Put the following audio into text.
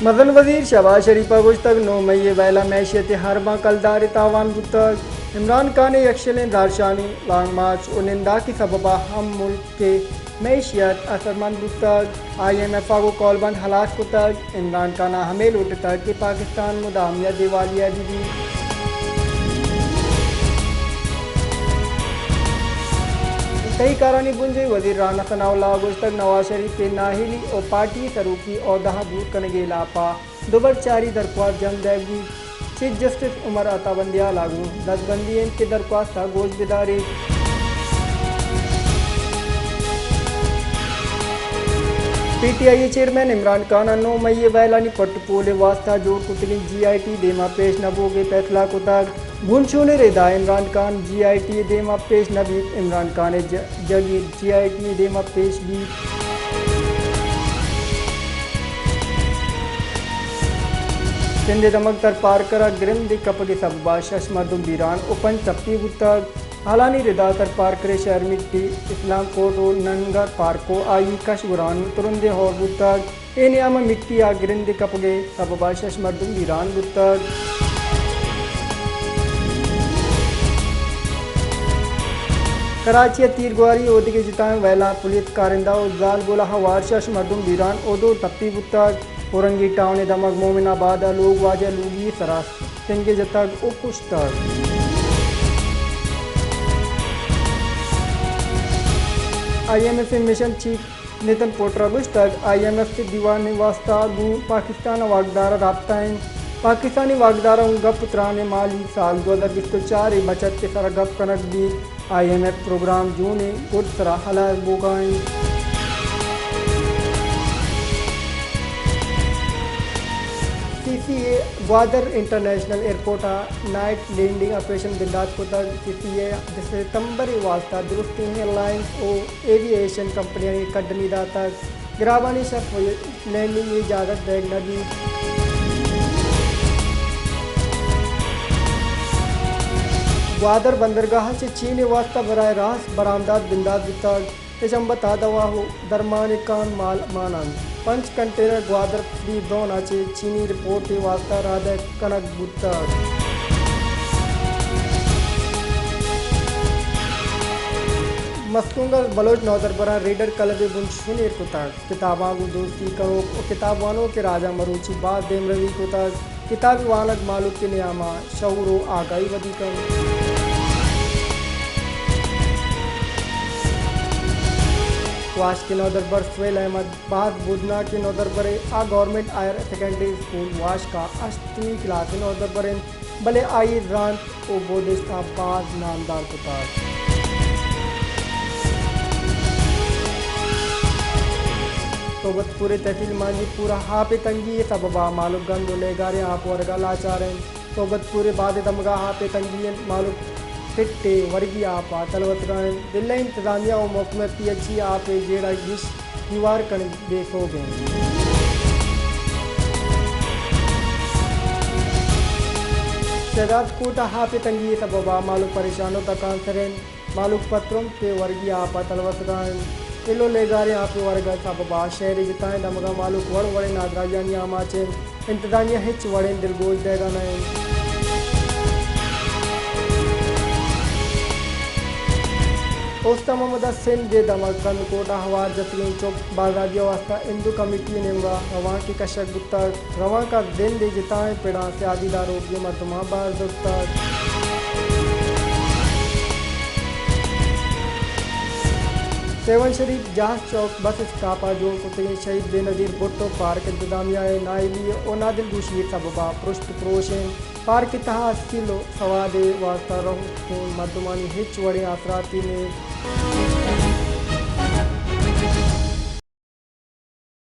مزن وزیر شہباز شریف ء گوشتگ، نو مئی ء ویلا معیشت ء ہر باں کلدار ء تاوان بوتگ۔ عمران خان ء یکشلیں زہرشانی، لانگ مارچ و ننداکی سبب ء ہم ملک ء معیشت اثرمند بوتگ۔ آئی ایم ایف ء گوں کولبند ہلاس کتگ۔ عمران خان ء ہمے لوٹتگ کہ پاکستان مدامیت دیوالیہ بہ بیت۔ تہی کارانی بنجاہی وزیر رانا ثناء اللہ ء گوشتگ، نواز شریف ء نااہلی و پارٹی سروکی عہدہ ء دور کنگ ء ہلاپ ء دوبر چاری درخواست جم دئیگ بیت۔ چیف جسٹس عمر عطا بندیال ء گوں دزبندی انت کہ درخواست ء گوش بداریت۔ پی ٹی آئی ء چیئرمین عمران خان ء نو مئی ء ویلانی پٹ پول ء واستہ جوڑ کتگیں جی آئی ٹی دیما پیش نہ بوگ ء فیصلہ کتگ۔ بنشون ء ردا عمران خان جی آئی ٹی ء دیما پیش نہ بیت۔ عمران خان ء ج-، جاگیر جی آئی ٹی ء دیما پیش بیت۔ سندھ ء دمگ تر پارکر ء گرند ء کپگ ء سبب ء شش مردم بیران و پنچ ٹپی بوتگ۔ ہالانی ردا تر پارکر ء شہر مٹی، اسلام کوٹ و ننگر پارک و آئی کش گران ترندیں ہور بوتگ۔ اے نیام ء مٹی ء گرند ء کپگ ء سبب ء شش مردم بیران بوتگ۔ کراچی ء تیرگواری اودگہ جتائیں ویلاں پولیس کارندہ و زالبول ء ہوار شش مردم بیران و دو ٹپی بوتگ۔ اورنگی ٹاؤن ء دمگ مومن آباد ء لوگ واجہ لوگی سرا سنگے جتگ و کشتگ۔ آئی ایم ایف ء مشن چیف نتن پوٹرا گوشتگ، آئی ایم ایف ء دیوان ء واستہ گوں پاکستان ء واکدار ء رابطہ انت۔ پاکستانی واکدار ء گوں گپ ء تران ء مالی سال دو ہزار بیست و چار ء بچت ء سرا گپ کنگ بیت۔ آئی ایم ایف پروگرام جون ء گڈ سرا ہلاس بوگا انت۔ سی سی اے گوادر انٹرنیشنل ایئرپورٹ ء نائٹ لینڈنگ آپریشن بندات کتگ۔ سی سی اے ستمبر ء واستہ درستیں ایئر لائنز و ایوی ایشن کمپنیانی کڈنی داتگ۔ گرابانی شپ و لینڈنگ ء اجازت دئیگ نہ بیت۔ گوادر بندرگاہ ء چہ چین ء واستہ براہ راست برآمدات بندات بوتگ۔ اے شمبہ تھا دوا و درمان ء کان مال مان انت۔ پنچ کنٹینر گوادر فری زون ء چہ چینی ایئرپورٹ ء واستہ رادہ کنگ بوتگ۔ مستونگ ء بلوچ نودربراں ریڈر کلب ء بنشون ایر کتگ۔ کتاباں گوں دوستی کنوک و کتاب وانوک ء راجاں مروچی باز دیمروی کتگ۔ کتابی وانگ مہلوک ء نیاما شعور و آگاہی ودی کنت۔ واشک ء نودربر سہیل احمد باز بودناکیں نودربرے۔ آ گورنمنٹ ہائر سیکنڈری اسکول واشک ء ہشتمی کلاس ء نودربر انت، بلے آئی ء زانت و بودشت ء باز نامدار کتگ۔ صحبت پور ء تحصیل مانجی پور ء آپ ء تنگی ء سبب ء مہلوک گند و لیگاریں آپ ورگ ء لاچار انت۔ صحبت پور ء باز دمگاں آپ ء تنگی انت، مہلوک پٹ ء ورگی آپ ء تلوتگ ء انت۔ ضلعی انتظامیہ و محکمہ پی ایچ ای آپ ء جیڑہ گیش دیوار کنگ بے سوب انت۔ شہداد کوٹ ء آپ ء تنگی ء سبب ء مہلوک پریشان و تکانسر انت۔ مہلوک پہ ترمپ ء ورگی آپ ء تلوسگا انت۔ ایلو لیگاریں آپ ء ورگ ء سبب ء شہر ء جتائیں دمگاں مہلوک وڑ وڑیں نادراہیانی آماچ انت۔ انتظامیہ ہچ وڑیں دلگوش دئیگا نہ انت۔ اوستہ محمد ء سندھ ء دمگ کندکوٹ ء ہوار جتگیں چک بازادی ء واستہ ہندو کمیٹی ء نیمگا روانکے کشگ بوتگ۔ روانک ء زند ء جتائیں پڑاں سیادی داروکیں مردماں بار زرتگ۔ سیون شریف جہاز چوک بس اسٹاپ ء جوڑ کتگیں شہید بے نظیر بھٹو پارک انتظامیہ ء نااہلی ء نادلگوشی ء سبب ء پرشت پروش انت۔ پارک ء تہا سیل ء سواد ء واستہ روکیں مردمانی ہچ وڑیں آسراتی نیست۔